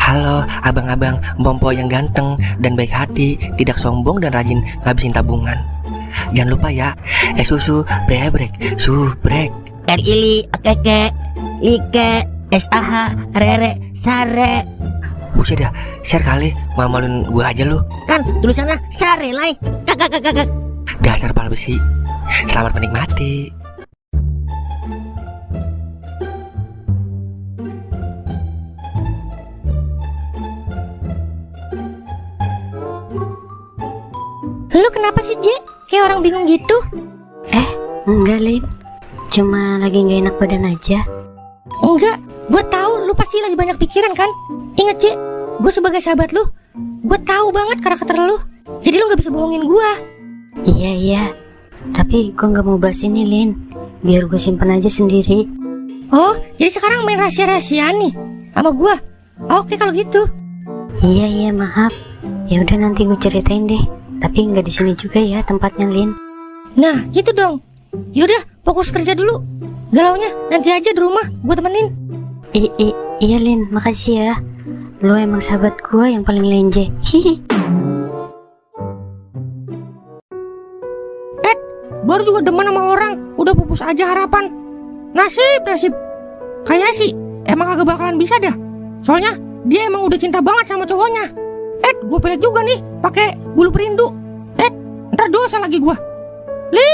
Halo abang-abang Bompo yang ganteng dan baik hati, tidak sombong dan rajin ngabisin tabungan. Jangan lupa ya, susu brebrek, subrek. Ili, okeke, like, SAH, rere, sare. Buset dah, share kali, malu-maluin gua aja lu. Kan tulisannya sare lai. Kakak. Dasar pala besi. Selamat menikmati. Lu kenapa sih, Je? Kayak orang bingung gitu. Enggak, Lin. Cuma lagi gak enak badan aja. Enggak, gue tahu lu pasti lagi banyak pikiran kan. Ingat, Je, gue sebagai sahabat lu, gue tahu banget karakter lu. Jadi lu gak bisa bohongin gue. Iya. Tapi gue gak mau bahas ini, Lin. Biar gue simpen aja sendiri. Oh, jadi sekarang main rahasia-rahasiaan nih sama gue. Oke kalau gitu. Iya, maaf. Ya udah nanti gue ceritain deh. Tapi nggak di sini juga ya tempatnya, Lin. Nah, gitu dong. Yaudah, fokus kerja dulu. Galaunya nanti aja di rumah, gue temenin. Iya, Lin, makasih ya. Lo emang sahabat gue yang paling lenje. Hihi. Baru juga demen sama orang, udah pupus aja harapan. Nasib. Kayaknya sih emang kagak bakalan bisa dah. Soalnya dia emang udah cinta banget sama cowoknya. Gue pelet juga nih pakai bulu perindu. Ntar dosa lagi gue.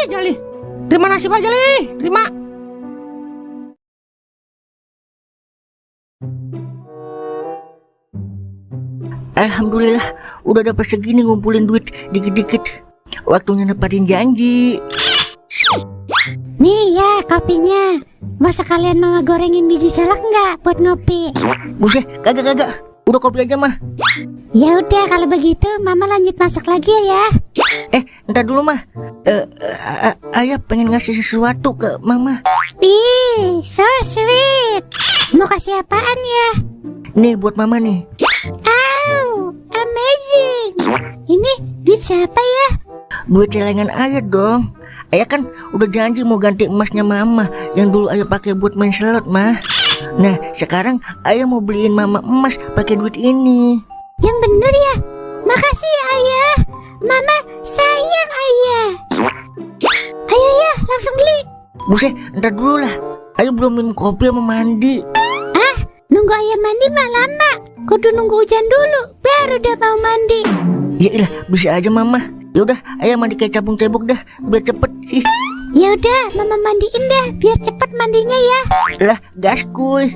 Jali. Terima nasib aja, terima. Alhamdulillah, udah dapat segini ngumpulin duit dikit-dikit. Waktunya nepatin janji. Nih ya kopinya. Mau sekalian mama gorengin biji salak nggak buat ngopi? Buset, kagak. Udah kopi aja mah. Ya udah kalau begitu mama lanjut masak lagi ya. Ntar dulu mah. Ayah pengen ngasih sesuatu ke mama. Ih, so sweet. Mau kasih apaan ya? Nih buat mama nih. Wow, amazing. Ini duit siapa ya? Duit celengan ayah dong. Ayah kan udah janji mau ganti emasnya mama yang dulu ayah pakai buat main slot mah. Nah sekarang ayah mau beliin mama emas pakai duit ini. Yang bener ya. Makasih ya ayah. Mama sayang ayah. Ayo ya langsung beli. Buset, ntar dulu lah. Ayah belum minum kopi sama mandi. Nunggu ayah mandi mah lama. Kudu nunggu hujan dulu baru dia mau mandi. Ya ilah, bisa aja mama. Yaudah, ayah mandi kayak capung cebok dah biar cepet. Ya udah, mama mandiin dah biar cepet mandinya ya. Lah, gas kuy.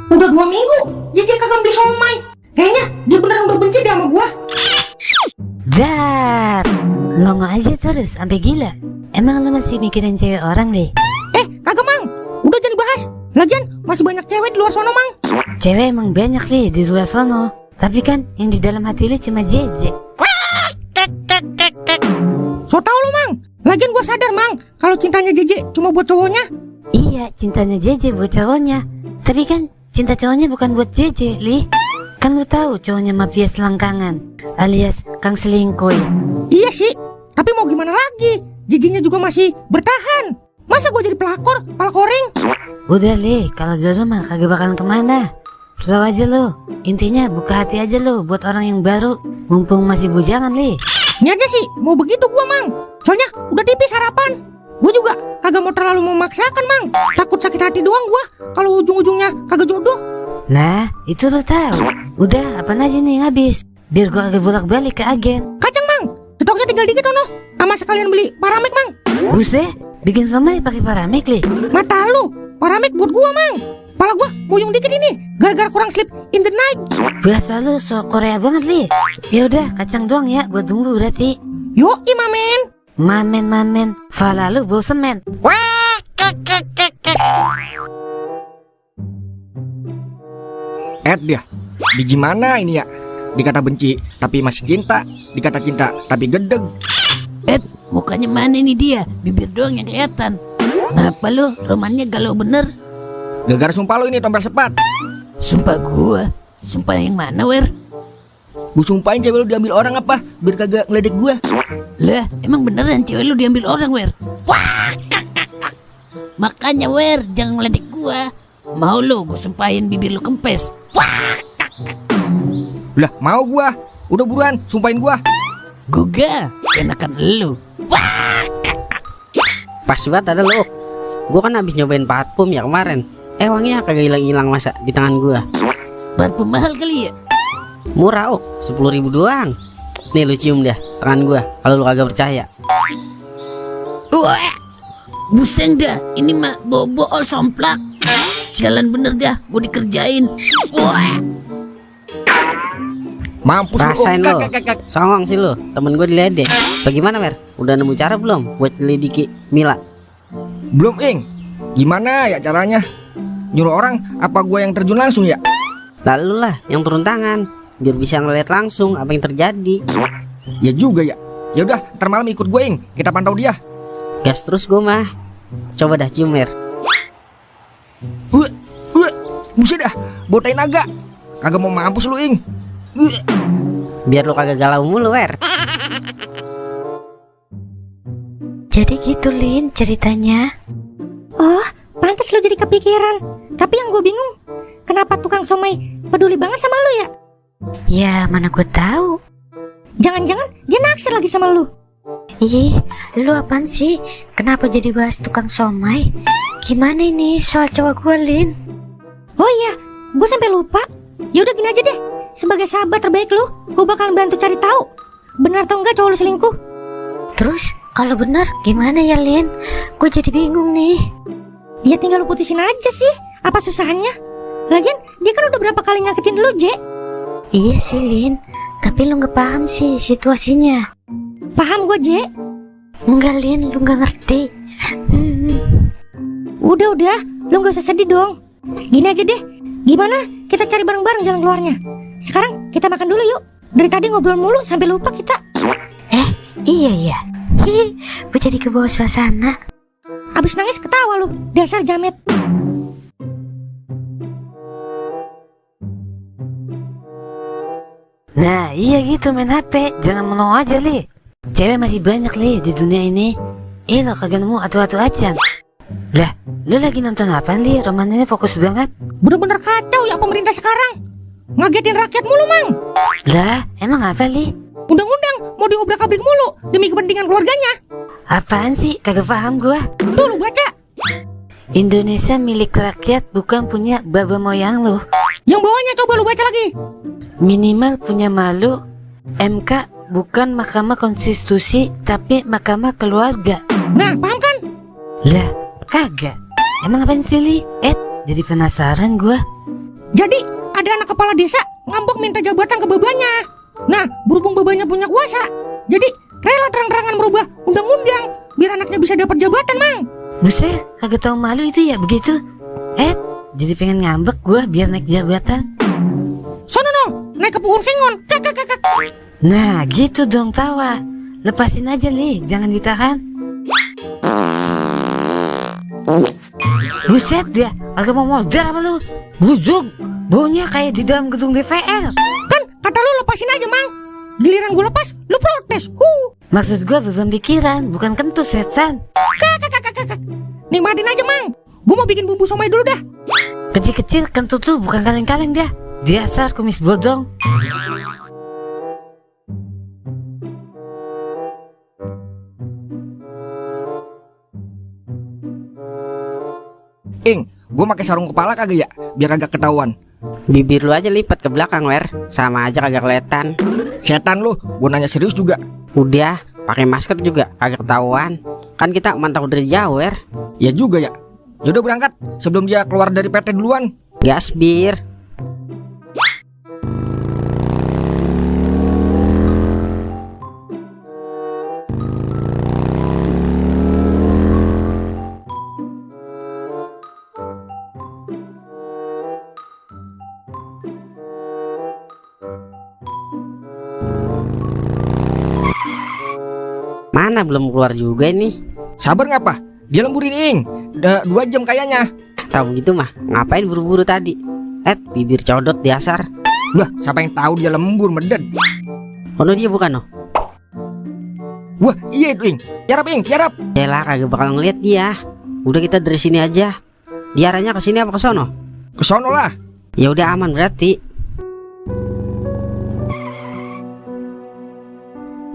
Udah 2 minggu Jeje kagak beli somai. Kayaknya dia beneran udah benci deh sama gua. Zat, longo aja terus sampai gila. Emang lu masih mikirin cewek orang deh? Kagak mang, udah jangan dibahas. Lagian masih banyak cewek di luar sono mang. Cewek emang banyak nih di luar sono. Tapi kan yang di dalam hati lu cuma Jeje. So tau lu mang. Lagian gua sadar mang kalau cintanya Jeje cuma buat cowoknya. Iya, cintanya Jeje buat cowoknya. Tapi kan cinta cowoknya bukan buat Jeje, Li. Kan lu tahu cowoknya mafia selangkangan alias Kang Selingkuh. Iya sih, tapi mau gimana lagi? Jejenya juga masih bertahan. Masa gua jadi pelakor, palakoring? Udah Li, kalau jodoh mah kagak bakalan kemana. Slow aja lo. Intinya buka hati aja lo buat orang yang baru. Mumpung masih bujangan Li. Niatnya sih mau begitu gua mang. Soalnya udah tipis harapan. Gua juga kagak mau terlalu memaksakan mang. Takut sakit hati doang gua kalau ujung-ujungnya kagak jodoh. Nah, itu lo tahu. Udah, apaan aja nih yang habis. Biar gua agak bolak-balik ke agen. Kacang mang, stoknya tinggal dikit ono. Sama sekalian beli paramek mang. Buset, bikin somai pakai paramek Li. Mata lu, paramek buat gua mang. Pala gua muyung dikit ini gara-gara kurang sleep in the night. Biasa lu so Korea banget Li. Ya udah, kacang doang ya buat tunggu berarti. Yoi mamen. Mamen. Fala lu bau semen. Dia, biji mana ini ya? Dikata benci tapi masih cinta, dikata cinta tapi gedeg. Mukanya mana nih dia? Bibir doang yang kelihatan. Apa lu? Romannya galau bener. Gara-gara sumpah lu ini tompel sepat. Sumpah gua. Sumpah yang mana, Wer? Gua sumpahin cewek lu diambil orang apa? Biar kagak ngeledek gua. Lah, emang beneran cewek lu diambil orang, Wer? Makanya Wer, jangan ngeledek gua. Mau lu gua sumpahin bibir lu kempes. Wah, Lah mau gua. Udah buruan, sumpahin gua. gua enakan lu. Pas banget ada lu. Gua kan habis nyobain parfum ya kemarin. Wanginya kagak hilang-hilang masa di tangan gua. Parfum mahal kali ya? Murah 10.000 doang. Nih lu cium dah tangan gua kalau lu kagak percaya. Wah, buseng dah. Ini mah bobo all somplak. Sialan bener dah, gua dikerjain. Wah, Mampus Rasain lu. lo. Songong sih lu, temen gua diledek. Bagaimana Mer? Udah nemu cara belum buat nyelidiki Mila? Belum, Ing. Gimana ya caranya? Nyuruh orang apa gua yang terjun langsung ya? Lalu lah yang turun tangan biar bisa ngeliat langsung apa yang terjadi. Ya juga ya. Ya udah, ntar malam ikut gue, Ing. Kita pantau dia. Gas terus gua mah. Coba dah cium Mer. Wah, buset dah. Botain naga. Kagak mau mampus lu, Ing. Biar lu kagak galau mulu Wer. Jadi gitu Lin ceritanya. Oh, pantas lo jadi kepikiran. Tapi yang gue bingung, kenapa tukang somai peduli banget sama lo ya? Ya mana gue tahu. Jangan-jangan dia naksir lagi sama lo. Ih, lu apaan sih? Kenapa jadi bahas tukang somai? Gimana ini soal cowok gue Lin? Oh iya, gue sampai lupa. Ya udah gini aja deh. Sebagai sahabat terbaik lo, gue bakalan bantu cari tahu benar atau enggak cowok lo selingkuh. Terus kalau benar gimana ya Lin? Gue jadi bingung nih. Ya tinggal lo putusin aja sih. Apa susahnya? Lagian dia kan udah berapa kali ngaketin lo, Je. Iya sih Lin, tapi lu gak paham sih situasinya. Paham gue, Je. Enggak Lin, lu gak ngerti. Udah, lo gak usah sedih dong. Gini aja deh, gimana kita cari bareng-bareng jalan keluarnya. Sekarang kita makan dulu yuk. Dari tadi ngobrol mulu sampai lupa kita. Iya ya. Gue jadi kebawa suasana. Abis nangis ketawa lu, dasar jamet. Nah iya gitu main HP. Jangan menong aja Li. Cewek masih banyak Li di dunia ini. Lo kagak nemu atu-atu acan. Lah, lu lagi nonton apa Li? Romannya fokus banget. Bener-bener kacau ya pemerintah sekarang. Ngagetin rakyat mulu, Mang. Lah, emang apa Li? Undang-undang mau diobrak-abrik mulu demi kepentingan keluarganya. Apaan sih? Kagak paham gua. Tuh lu baca. Indonesia milik rakyat, bukan punya baba moyang lu. Yang bawahnya coba lu baca lagi. Minimal punya malu. MK bukan Mahkamah Konstitusi, tapi Mahkamah Keluarga. Nah, paham kan? Lah, kagak. Emang apaan sih Li? Jadi penasaran gua. Jadi ada anak kepala desa ngambek minta jabatan ke babanya. Nah, berhubung babanya punya kuasa, jadi rela terang-terangan merubah undang-undang biar anaknya bisa dapat jabatan, Mang. Buset, kagak tahu malu itu ya begitu. Jadi pengen ngambek gua biar naik jabatan. Sono no, naik ke pohon sengon. Kakak. Nah, gitu dong tawa. Lepasin aja Li, jangan ditahan. Buset dia, agak mau modal apa lu? Buzuk, baunya kayak di dalam gedung DPR. Kan kata lu lepasin aja, Mang. Giliran gue lepas, lu protes. Maksud gua beban pikiran, bukan kentut setan. Kakak. Nikmatin aja, Mang. Gue mau bikin bumbu somai dulu dah. Kecil-kecil kentut tuh bukan kaleng-kaleng dia. Dasar kumis bodong. Ing, gue pakai sarung kepala kagak ya? Biar agak ketahuan. Bibir lu aja lipat ke belakang Wer. Sama aja kagak kelihatan. Setan lu, gue nanya serius juga. Udah, pakai masker juga kagak ketahuan. Kan kita mantau dari jauh Wer. Ya juga ya. Yaudah berangkat sebelum dia keluar dari PT duluan. Gas bir. Mana belum keluar juga ini. Sabar ngapa? Dia lemburin, Ing. 2 jam kayaknya. Tahu gitu mah, ngapain buru-buru tadi? Bibir codot dasar. Lah, siapa yang tahu dia lembur meded? Ono dia bukan no? Wah, iya itu, Ing. Tiarap, Ing, tiarap. Yalah kagak bakal ngeliat dia. Udah kita dari sini aja. Diarahnya ke sini apa ke sono? Kesono lah. Ya udah aman berarti.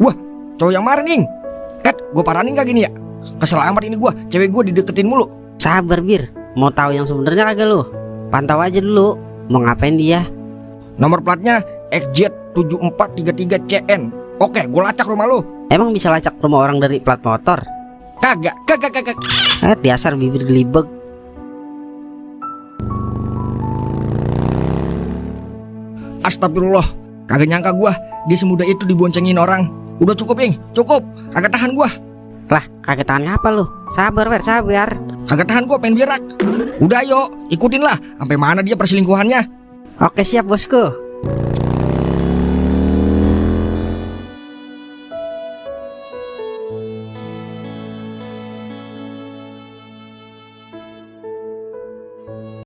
Wah, cowok yang kemarin nih. Gue paranin gak gini ya? Kesel amat ini gue, cewek gue dideketin mulu. Sabar Bir, mau tahu yang sebenarnya kagak lu? Pantau aja dulu. Mau ngapain dia? Nomor platnya XJ7433CN. Oke, gue lacak rumah lu. Emang bisa lacak rumah orang dari plat motor? Kagak. Dasar bibir gelibeg. Astagfirullah, kagak nyangka gua dia semudah itu diboncengin orang. Udah cukup, Ing, cukup. Kagak tahan gua. Lah, kagak tahan apa lu? Sabar Wer, sabar. Kagak tahan gua pengen berak. Udah ayo, ikutin lah. Sampai mana dia perselingkuhannya. Oke siap bosku.